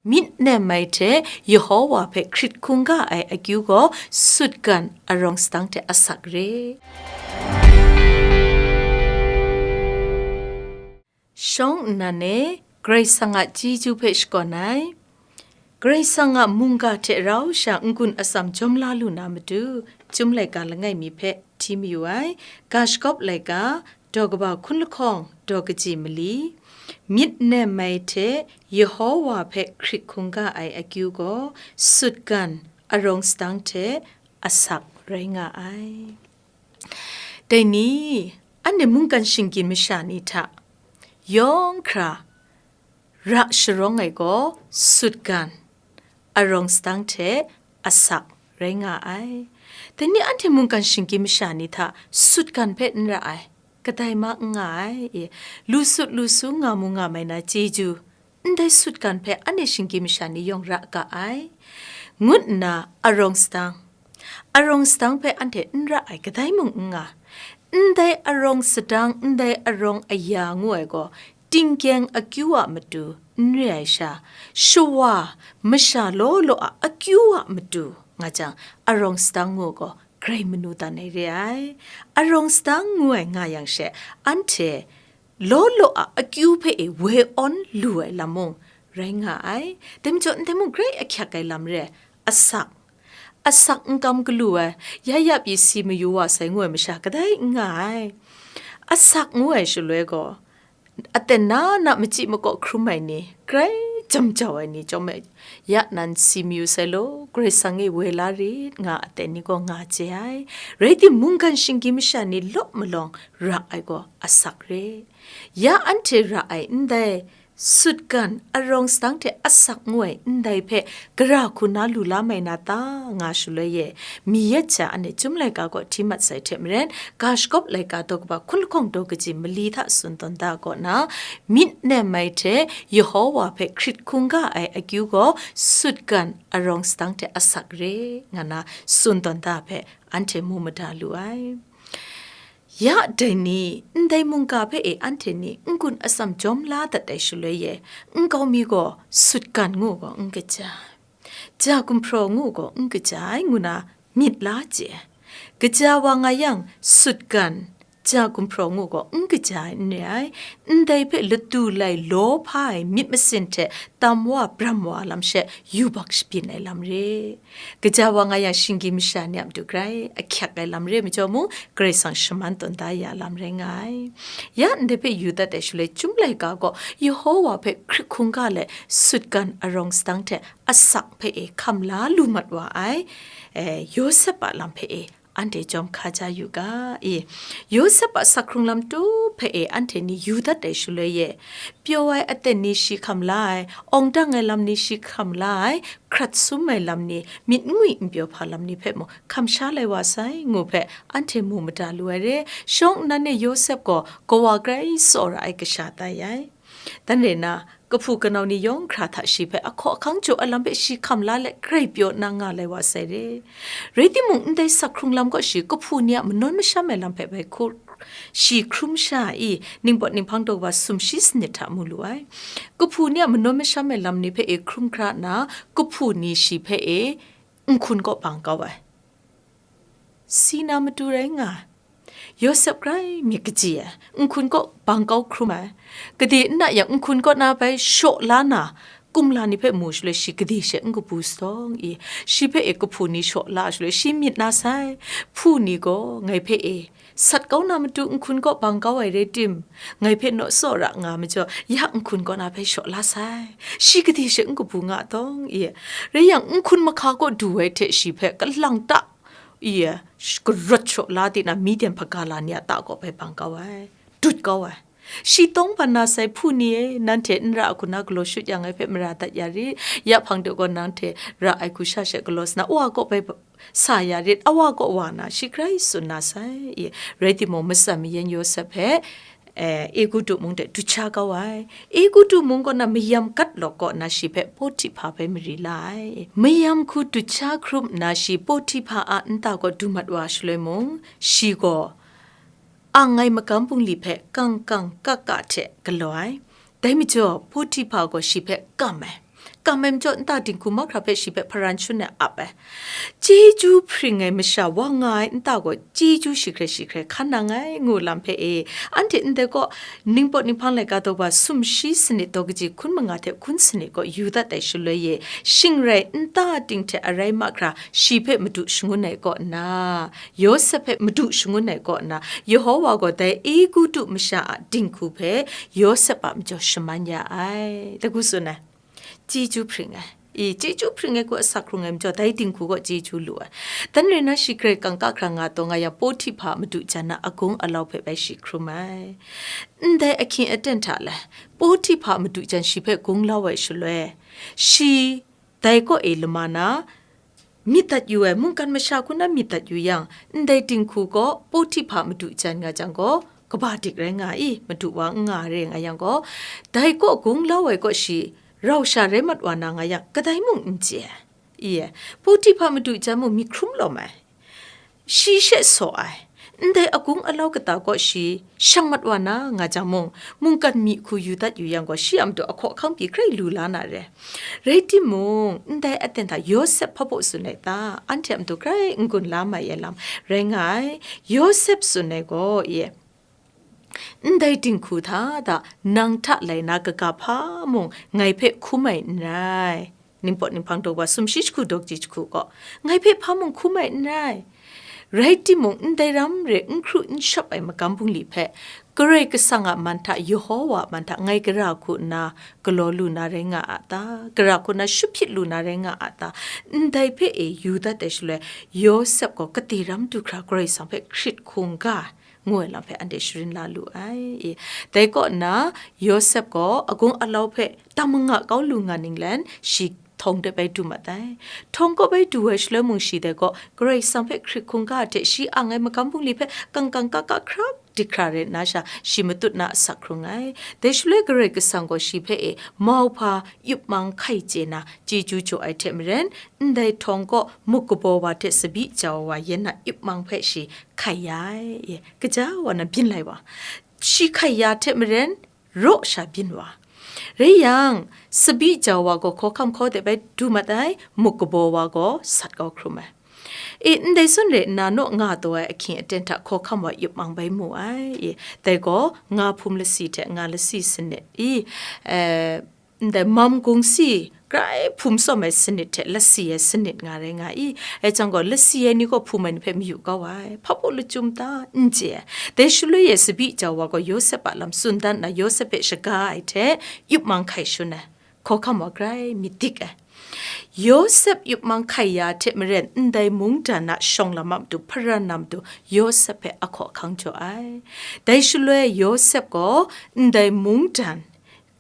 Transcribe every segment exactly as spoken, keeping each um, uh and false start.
Myit nem ai hte Yehowa hpe hkrit hkungga ai akyu gaw sutgan arawng sadang hte asak re. Shawng nnan e Karai Kasang a chyeju hpe shakawn ai, Karai Kasang a mungga hte rau sha n-gun atsam jawm la lu na matu, Chyum laika langai mi hpe hti mayu ai, ga shagawp laika, daw kaba hkun lahkawng, daw kaji mali, myit nem ai hte Yehowa hpe hkrit hkungga ai akyu gaw, sutgan arawng sadang hte asak rai nga ai. Dai ni, anhte mungkan shinggyim masha ni hta yawng hkra ra sharawng ai gaw, sutgan arawng sadang hte asak rai nga ai. Dai ni, anhte mungkan shinggyim masha ni hta sutgan hpe n ra ai, kadai ma n nga ai. E, lu sut lu su nga mu nga mai na chyeju, ndai sutgan hpe anhte shinggyim masha ni yawng ra ga ai, ngut nna arawng sadang, arawng sadang hpe anhte n ra ai kadai mung n nga. Ndai arawng sadang, ndai arawng aya ngu ai gaw, tingkyeng akyu a matu n re ai sha, shawa masha law law a akyu a matu nga jang, arawng sadang ngu gaw grai manu dan ai re ai. Arawng sadang ngu ai nga yang she, anhte law law a akyu hpe e woi awn lu ai lam mung rai nga ai. Dai majaw, ndai mung grai ahkyak ai lam re ai, asak, asak n kam galu ai, ya ya pyi si mayu wa sai ngu ai masha kadai n nga ai. Asak ngu ai shaloi gaw, aten na na machyi makaw hkrum ai ni, grai jam jau ai ni chyawm e, ya nan si mayu sai law, Karai Kasang e woi la rit nga aten ni gaw nga chye ai. Rai timung, mungkan shinggyim masha ni law malawng ra ai gaw asak re. Ya anhte ra ai ndai sutgan arawng sadang hte asak ngu ai ndai hpe gara hku na lu la mai na ta, nga shaloi e, mi yet hta anhte Chyum laika gaw hti mat sai hte maren, ga shagawp laika daw kaba hkun lahkawng daw kaji mali hta tsun tawn da kaw na, myit nem ai hte Yehowa hpe hkrit hkungga ai akyu gaw sutgan arawng sadang hte asak re, nga na tsun tawn da hpe anhte mu mada lu ai. Ya dai ni, ndai mungga hpe e anhte ni n-gun atsam jawm la dat ai shaloi e, nkau mi gaw sutgan ngu gaw n kaja, ja gumhpraw ngu gaw n kaja ai, ngu na myit la chye ai. Kaja wa nga yang, sutgan, ja gumhpraw ngu gaw n kaja ai n re ai, ndai hpe latu lai law hpa ai myit masin hte tam wa bram wa lam she yubak shabyin ai lam re. Kaja wa nga yang, shinggyim masha ni a matu grai ahkyak ai lam re ai majaw mung, Karai Kasang shaman tawn da ya lam rai nga ai. Ya ndai hpe yu dat ai shaloi, Chyum laika gaw Yehowa hpe hkrit hkungga let sutgan arawng sadang hte asak hpe e hkam la lu mat wa ai, e, Yawsep a lam hpe e anhte jawm hkaja yu ga i. Yawsep a sak hkrung lam tu hpe e anhte ni yu dat ai shaloi e, pyaw ai aten ni shi hkam la ai, awng dang ai lam ni shi hkam la ai, hkrat sum ai lam ni, myit n ngwi n pyaw hpa lam ni hpe mung hkam sha lai wa sai, ngu hpe anhte mu mada lu ai re. Shawng nnan e Yawsep gaw kawa grai tsawra ai kasha tai ai. Dan re na, kahpu kanau ni yawng hkra hta shi hpe ahkaw ahkang jaw ai lam hpe shi hkam la let grai pyaw nna nga lai wa sai re. Rai timung, ndai sak hkrung lam gaw shi kahpu ni a manawn masham ai lam hpe bai hku, shi hkrum sha i, Ningpawt Ninghpang daw kaba sumshi sanit hta mu lu ai. Kahpu ni a manawn masham ai lam ni hpe e hkrum hkra nna, kahpu ni shi hpe e nhkun kaw bang kau ai. Si na matu rai nga ai. Yawsep grai myit kaji ai, nhkun kaw bang kau hkrum ai. Gade n na yang, nhkun kaw na bai shaw la na, kumla ni hpe mu shaloi, shi gade she n kabu sadawng i, shi hpe e kahpu ni shaw la shaloi, shi myit na sai. Hpu ni gaw ngai hpe e sat kau na matu nhkun kaw bang kau ai rai tim, ngai hpe naw tsawra nga majaw, ya nhkun kaw na hpe shaw la sai. Shi gade she n kabu nga tawng i, rai yang, nhkun mahka kaw du ai hte shi hpe kalang ta i, sh-, karawt shaw la di na, Midian hpaga la ni a ta kaw bai bang kau ai, dut kau ai. Shi tawng ban na sai. Hpu ni e, nanhte n ra hku na galaw shut yang, ngai hpe mara dat ya rit, ya hpang de gaw nanhte ra ai hku sha she galaw sa na, wa kaw bai b-, sa ya rit, awa kaw wa na, shi grai tsun na sai. I, rai timung, matsan mayan Yawsep hpe, e, Egutu mung de dut sha kau ai. Egutu mung kaw na mayam gat lawk kaw na, shi hpe Pohtihpa bai mari la ai. Mayam hku dut sha hkrum nna, shi Pohtihpa a nta kaw du mat wa shaloi mung, shi gaw ang ai magam bungli hpe kang kang ka ka hte galaw ai. Dai majaw, Pohtihpa gaw shi hpe kam ai. kam ai majaw, nta dinghku mahkra hpe shi hpe hparan shun ai ap ai. Chyeju hpring ai masha wa nga ai nta gaw, chyeju shi hkrai shi hkrai hkan na nngai, ngu lam hpe e, anhte ndai kaw, Ningpawt Ninghpang laika daw ba sumshi sanit daw kaji hkun manga hte hkun sanit kaw yu dat ai shaloi e, shing rai nta ting hte arai mahkra shi hpe madu shangun ai kaw nna, Yawsep hpe madu shangun ai kaw nna, Yehowa gaw dai Egutu masha a dinghku hpe Yawsep a majaw shaman ya ai, da gu tsun ai. Chyeju hpring ai. I, chyeju hpring ai hku asak hkrung ai majaw, dai dinghku gaw chyeju lu ai. Dan rai nna, shi grai kangka hkra nga taw nga yang, Pohtihpa a madu jan a agung alau hpe bai shi hkrum ai. Ndai ahkying aten hta lai, Pohtihpa a madu jan shi hpe gunglau ai shaloi, shi dai kaw e lama na, myit dat yu ai, mungkan masha hku na myit dat yu yang, ndai dinghku gaw Pohtihpa a madu jan nga jang gaw, kaba dik rai nga i, madu wa n nga re nga yang gaw, dai kaw gunglau ai kaw shi rau sha rai mat wa na nga yang, kadai mung n chye ai. I e, Pohtihpa a madu jan mung myit hkrum lawm ai, shi she saw ai, ndai agung alau kata kaw shi shang mat wa na nga jang mung, mungkan mi hku yu dat yu yang gaw, shi a matu ahkaw ahkang pyi grai lu la na re. Rai timung, ndai aten hta Yawsep hpa baw tsun ai ta? Anhte a matu grai n-gun la mai ai lam rai nga ai. Yawsep tsun ai gaw, i, ndai dinghku hta da nang hta lai na kaga hpa mung ngai hpe hkum ai n rai. Ningpawt Ninghpang daw wa sumshi jahku daw kaji jahku gaw, ngai hpe hpa mung hkum ai n rai. Rai timung, ndai ram re n hkru n shawp ai magam bungli hpe, Karai Kasang a man hta, Yehowa a man hta, ngai gara hku nna galaw lu na rai nga a ta? Gara hku nna shut hpyit lu na rai nga a ta? Ndai hpe e yu dat ai shaloi, Yawsep gaw kate ram du hkra Karai Kasang hpe hkrit hkungga, ngu ai lam hpe anhte sharin la lu ai. I, dai kaw nna, Yawsep gaw agung alau hpe tam manga kau lu nga ninglen, shi htawng de bai du mat ai. Htawng kaw bai du ai shaloi mung, shi dai gaw Karai Kasang hpe hkrit hkungga hte shi ang ai magam bungli hpe kangkang kaka hkrak dik hkra rai nna sha, shi matut na asak hkrung ai. Dai shaloi Karai Kasang gaw shi hpe e mauhpa yup mang hkai chye na chyeju jaw ai hte maren, ndai htawng kaw muk kabaw wa hte tsabyi jau ai wa yen na yup mang hpe shi hkai ya ai. Kaja wa na byin lai wa, shi hkai ya hte maren, raw sha byin wa. Rai yang, tsabyi jau wa gaw hkawhkam hkaw de bai du mat ai, muk kabaw wa gaw sat kau hkrum ai. E, ndai zawn rai nna, naw nga taw ai ahkying aten hta hkawhkam wa yup mang bai mu ai. E, dai gaw nga hpum lasi hte nga lasi sanit i, e, ndai mam gungsi grai hpum tsawm ai sanit hte lasi ai sanit nga rai nga i, e jang gaw, lasi ai ni gaw hpum ai ni hpe mayu kau ai, hpa baw lachyum ta, n chye ai. Dai shaloi e tsabyi jau wa gaw Yawsep a lam tsun dan nna, Yawsep hpe shaga ai hte yup mang hkai shun ai. Hkawhkam wa grai myit dik ai. Yawsep yup mang hkai ya hte maren, ndai mungdan a shawng lam a matu, hparan na matu, Yawsep hpe ahkaw ahkang jaw ai. Dai shaloi Yawsep gaw ndai mungdan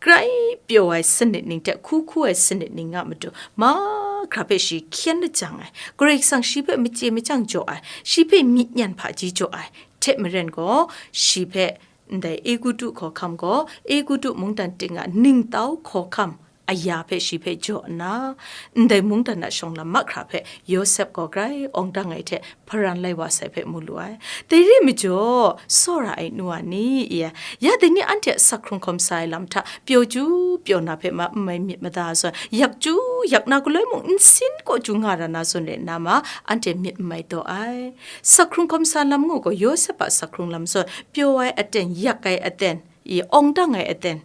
grai pyaw ai sanit ning hte hku hku ai sanit ning a matu, mahkra hpe shi hkyen lajang ai, Karai Kasang shi hpe machye machyang jaw ai, shi hpe myit nyan hpaji jaw ai hte maren gaw, shi hpe ndai Egutu hkawhkam gaw, Egutu mungdan ting a ningtau hkawhkam aya hpe shi hpe jaw nna, ndai mungdan a shawng lam mahkra hpe Yawsep gaw grai awng dang ai hte hparan lai wa sai hpe mu lu ai. Dai re ai majaw, tsawra ai nu a ni, i, ya dai ni anhte a sak hkrung hkawm sa ai lam hta pyaw chyu pyaw na hpe ma n mai myit mada zawn, yak chyu yak na galoi mung nsin kaw chyu nga ra na zawn rai nna ma, anhte myit n mai taw ai. Sak hkrung hkawm sa lam ngu gaw, Yawsep a sak hkrung lam zawn, pyaw ai aten, yak ai aten, i, awng dang ai aten,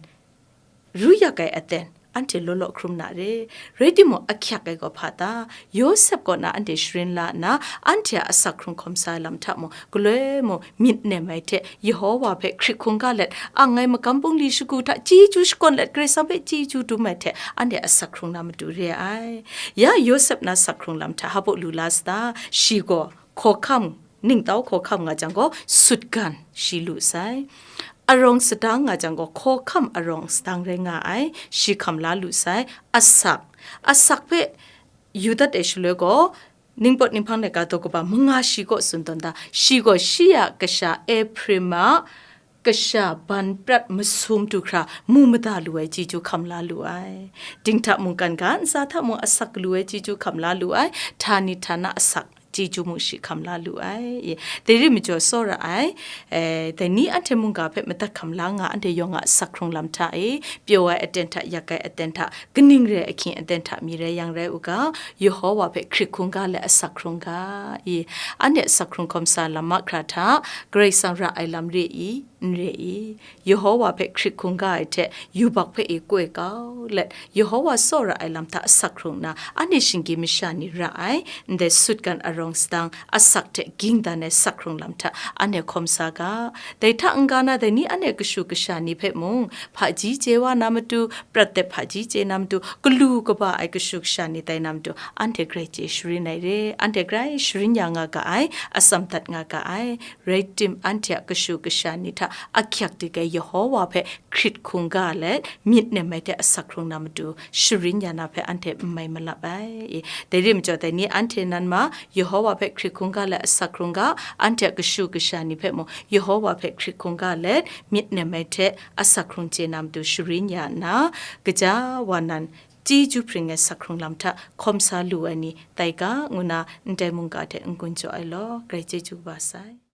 ru yak ai aten, anhte law law hkrum na re. Rai timung, ahkyak ai gaw hpa ta? Yawsep kaw na anhte sharin la nna, anhte a asak hkrung hkawm sa ai lam hta mung, galoi mung myit nem ai hte, Yehowa hpe hkrit hkungga let, ang ai magam bungli shagu hta chyeju shakawn let, Karai Kasang hpe chyeju dum ai hte, anhte asak hkrung na matu re ai. Ya Yawsep na sak hkrung lam hta hpa baw lu la sata? Shi gaw hkawhkam, ningtau hkawhkam nga jang gaw, sutgan shi lu sai. Arawng sadang nga jang gaw, hkawhkam arawng sadang rai nga ai, shi hkam la lu sai. Asak, asak hpe yu dat ai shaloi gaw, Ningpawt Ninghpang laika daw kaba manga shi kaw tsun tawn da, shi gaw shi a kasha Ehpraim a kasha ban prat masum du hkra mu mada lu ai chyeju hkam la lu ai. Dinghta mungkan ga ntsa hta mung asak lu ai chyeju hkam la lu ai. Htani htana asak chyeju mung shi hkam la lu ai. Dai ri majaw, tsawra ai, e, dai ni anhte mungga hpe madat hkam la nga, anhte yawng a asak hkrung lam hta e, pyaw ai aten hta, yak ai aten hta, kaning re ai ahkying aten hta mi rai yang rai u ga, Yehowa hpe hkrit hkungga let asak hkrung ga i. Anhte asak hkrung hkawm sa lam mahkra hta, Karai Kasang ra ai lam re i, n re i. Yehowa hpe hkrit hkungga ai hte yubak hpe e koi kau let, Yehowa tsawra ai lam hta asak hkrung nna, anhte shinggyim masha ni ra ai, ndai sutgan arong sadang asak hte ging dan ai sak hkrung lam hta anhte hkawm sa ga. Dai hta n-ga na, dai ni anhte kashu kasha ni hpe mung, hpaji chye wa na matu, prat dep hpaji chye na matu, galu kaba ai kashu kasha ni tai na matu, anhte grai chye sharin ai re, anhte grai sharin ya nga ga ai, atsam dat nga ga ai. Rai tim, anhte a kashu kasha ni hta ahkyak dik ai Yehowa hpe hkrit hkungga let, myit nem ai hte asak hkrung na matu, sharin ya na hpe anhte n mai malap ai. Dai ri majaw, dai ni anhte nan ma, Yehowa hpe hkrit hkungga let asak hkrung ga, anhte a kashu kasha ni hpe mung, Yehowa hpe hkrit hkungga let, myit nem ai hte asak hkrung chye na matu sharin ya nna, kaja wa nan, chyeju hpring ai sak hkrung lam hta hkawm sa lu ai ni tai ga, ngu na ndai mungga hte n-gun jaw ai law, grai chyeju kaba sai.